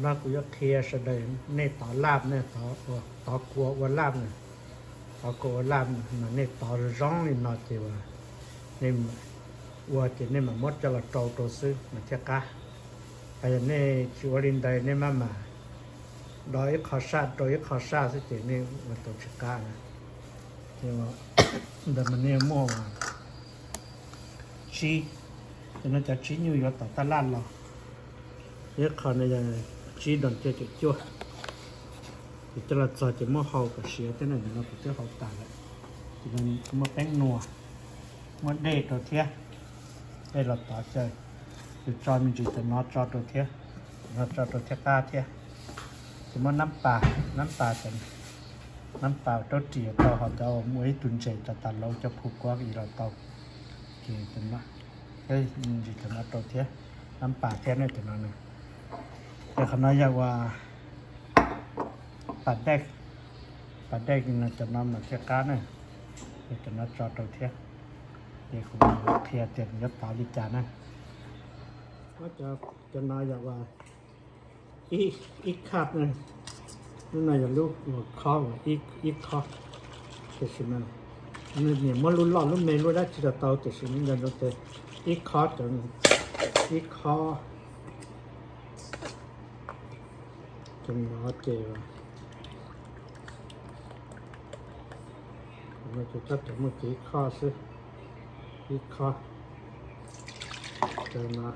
No kuv yuav qhia sawv daws nej tov laj ne, tov kua ua laj na, tov kua ua laj mas nej tov zoo li no ces uas nej ua ces nej mam muab coj los rau rau xwb mas thiaj qab. Hos yog nej tsis ua li ntawd nej maj mam do ib qho saj rau ib qho saj xwb ces nej ua tau tsis qab na. Ntawd mas nej muaj tsib, cov no cov tsib nyuj yuav tom tab laj los. Ib qho no yog tsib dos cuaj caum cuaj. Ces coj los txog ces muab hau kom siav thiab na, ntawm no kuv twb hau tas lawm. Ces muaj peeb nua, muaj dej rau thiab, dej los tov xyaw. Yus tso me ntsis cov no tso rau thiab, cov no tso rau thiab qab thiab. Ces muaj nab pas, nab pas, nab pas raub ris tau, ho cov ua ib tug ntses tas tas lauv cov phu kuab los tau. Ces cov no, thiab me ntsis cov no rau thiab, nab pas thiab ne cov no na. Ces qhov no yog uas pas dej, pas dej no cov no mas thiaj qab na, ces cov no tso rau thiab. Ces kuv qhia tias nws yuav tov li cas na. Cov no yog uas ib khab na, lub no yog lub uas khob uas ib khob, tiam sis mas nws muab lub loj lub me lub dab tsi los tau, tiam sis nco ntsoov tias ib khob, ib khob cov no ces, no ces tab tom muaj kiag ib khob xwb, ib khob cov no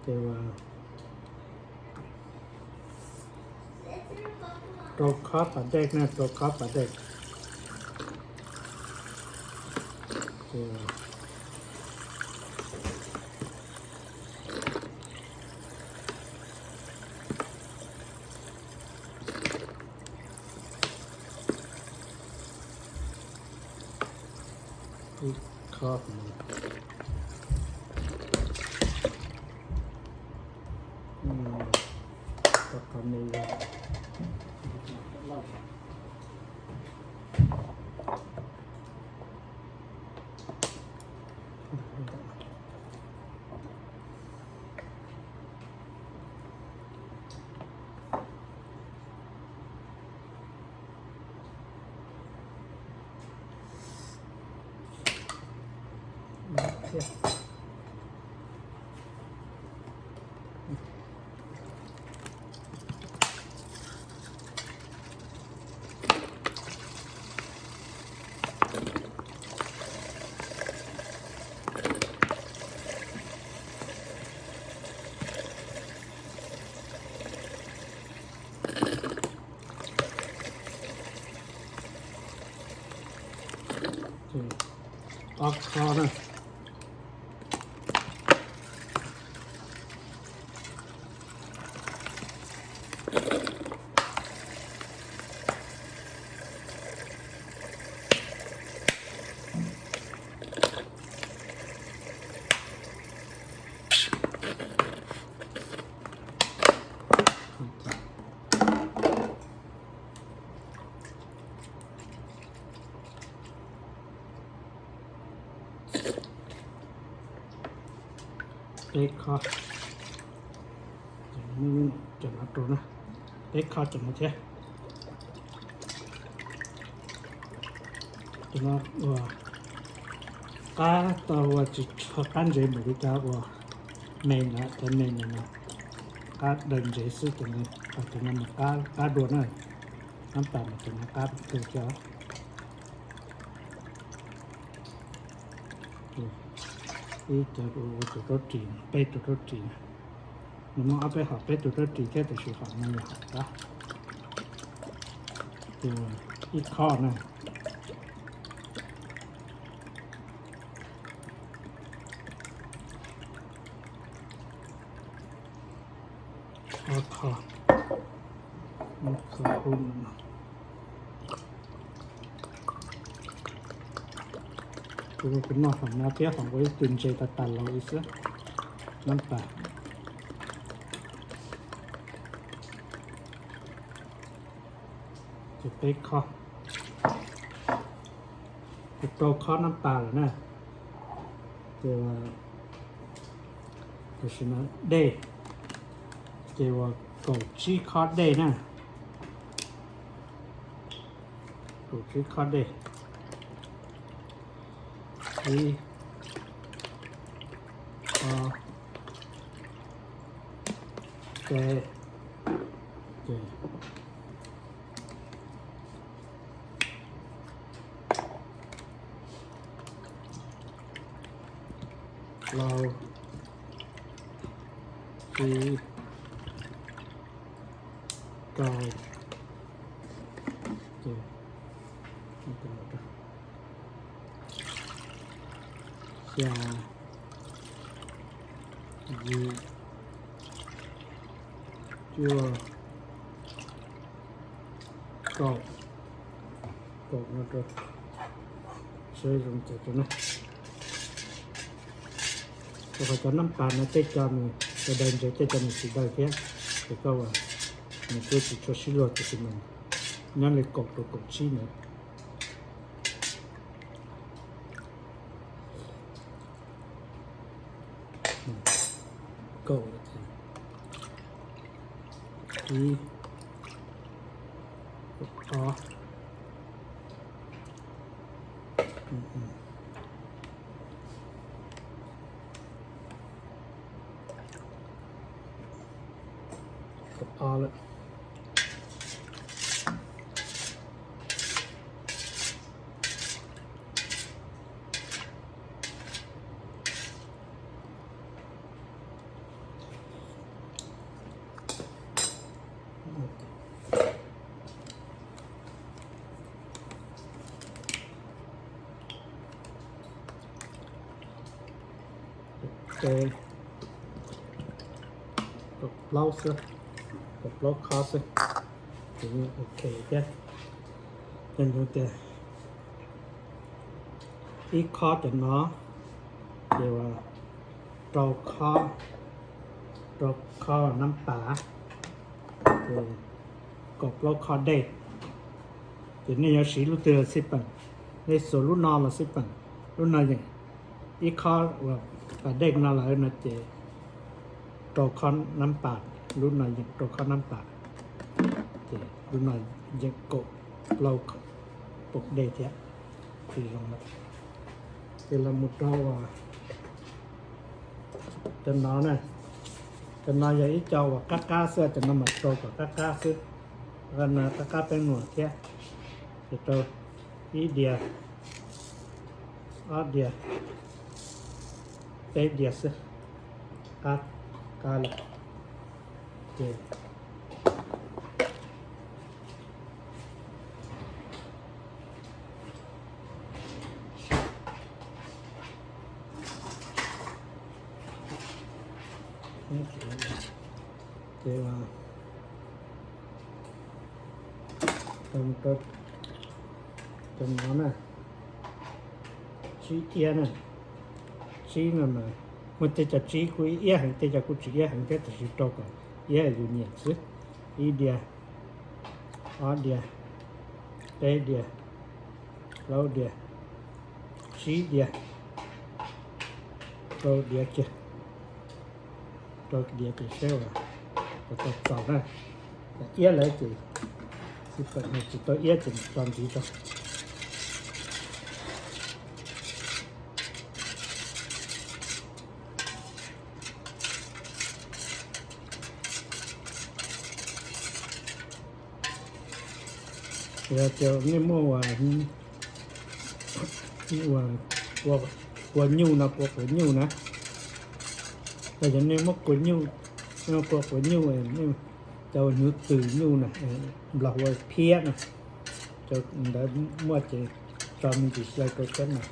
ces rau khob pas dej na, rau khob pas dej. Ib khob, Ob khob na. Peb khob, cov no rau na, peb khob cov no thiab. Cov no ua qab tau ua tsis tshua qab ntsev npaum li cov ua me ntawd, cov me ntawd mas qab daws ntsev xwb, cov no mas qab dua na, nab pas mas cov no qab kawg thiab. Ib cov ua tus rab ris, peb tus rab ris na, nws muaj ob peb hom, peb tus rab ris thiab, tiam sis hom no yog hom qab. Ces ib khob na, ob khob, ob khob kub no. Kuv noj hom no thiab hom ua ib tug ntses tas tas laus li xwb, nab pas. Ces peb khob, ces rau khob nab pas lawm na. Ces tam sim no dej, Ces ua kaum tsib khob dej na, kaum tsib khob dej. Ib, ob, peb, ces plaub, tsib, rau, xya, yim, cuaj, kaum, kaum no rau, seb zoo cas rau na. Rau qhov cov nab pas no tej co nws daws ntshe tej co nws tsis daws thiab, ces koj ua nws kuj tsis tshua sib luag, tiam sis mas nyob li kaum rau kaum tsib ntawd. Kaum, ib, ob, kaum ob lawm. Ces kaum plaub xwb, kaum plaub khob xwb, ces yeej ok thiab. Ces nws tias ib khob cov no, ces rau khob, rau khob nab pas, ces kaum plaub khob dej. Ces nej yuav siv lub twg los xij peem, nej xuas lub no los xij peem. Lub no yeej ib khob uas pas dej no lawm no ces rau khob nab pas, lub no yeej rau khob nab pas, ces lub no yeej kaum plaub poom dej thiab. Ces zoo lawm. Ces los mus rau cov no na, cov no yog ib co uas qab qab xwb, cov no mas rau kom qab qab xwb, qab qab peb nuam thiab. Ces rau ib diav, ob diav, peb diav xwb, qab qab lawm. Ces ces cov no na, tsib iab na, tsib no mas muaj tej cov tsib kuj iab heev, tej cov kuj tsis iab heev thiab, tiam sis rau kom iab yus nyiam xwb. Ib diav, ob diav, peb diav, plaub diav, tsib diav, rau diav kiag, rau diav ces seb uas puas tau txaus na. Yog iab lawm ces, tsis tau iab ces tso ntxiv rau. Yog tias nej muaj uas, uas kua nyuj no, kua quav nyuj na, yog nej muaj kua nyuj, kua quav nyuj, cov hnyuv tws nyuj na, Nplog hu ua phiab no, cov ntawd muaj ces tso me ntsis xyaw rau thiab mas,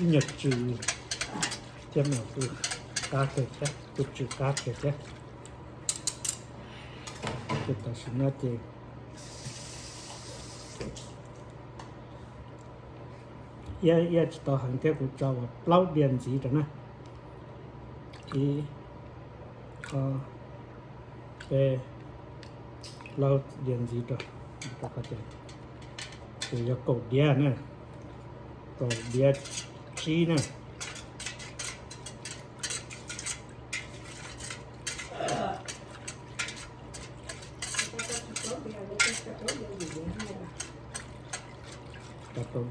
ib nyuag tsw thiab mas kuj qab kawg thiab, kuj tsw qab kawg thiab. Ces tam sim no ces iab, iab tsis tau heev thiab, kuv tso uas plaub diav ntxiv rau na. Ib, ob, peb, plaub diav ntxiv rau, rau qhov tias ces yog kaum diav na, kaum diav tsib na.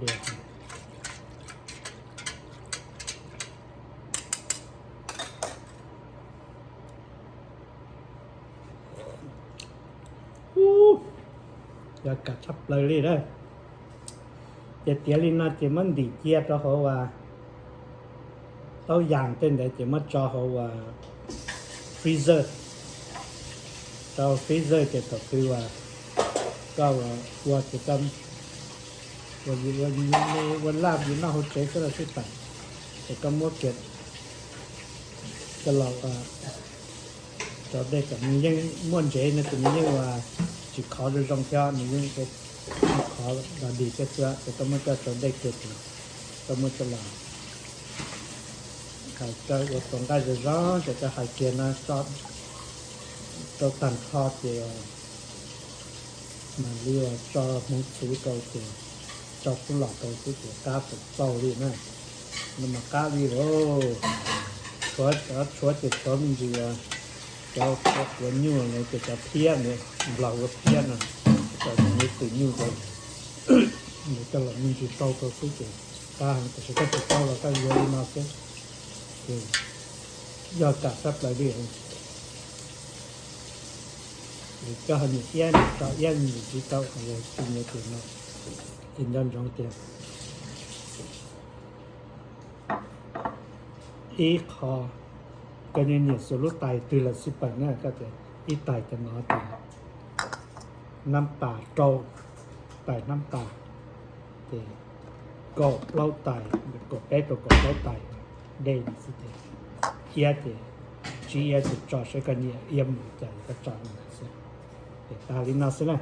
Yog kam tshaj plaws li a. Ces tiav li no ces muab ntim cia rau hauv uas taub yas tej ntawd ces muab tso hauv uas freezer. Rau freezer ces thaum twg uas koj ua ces koj ua laj yus noj hauv tsev xwb los sib tawm, ces koj muab kiag coj los tso dej kom nws yeej muaj ntsev no ces nws yeej uas tsis khov zoo zoo thiab, nws yeej khov los dig thiab xwb. Ces koj muab coj tso dej kiag ces koj muab coj los hais koj ua tus nqaij zoo zoo ces koj hais kiag no rau tag nrho ces mam li tso hmoov txhuv rau ces tso tub los rau xwb ces qab txaus txaus li na. No mas qab li lauj. Tshuav, tshuav ces tshuav me ntsis cov quav nyuj no ces cov phiab no, Nplog ua phiab no, cov nyuj twm nyuj ces coj los me ntsis rau rau xwb ces qab heev. Tiam sis koj tsis tau los koj yuav li no xwb ces yog kam tshaj plaws li. Koj ho nyiam iab nyiam tso iab, nyiam tsis tau los tsis nyiam ces no. Ces nco ntsoov tias ib qho koj nyiam nyiam xua lub tais twg los xij peem na, koj tias ib tais cov no ces nab pas rau, tais nab pas ces kaum plaub tais, kaum peb rau kaum plaub tais dej xwb ces iab ces tsib iab ces tso saib koj nyiam iab mus li cas koj tso li ntawd xwb. Ces tag li no xwb na.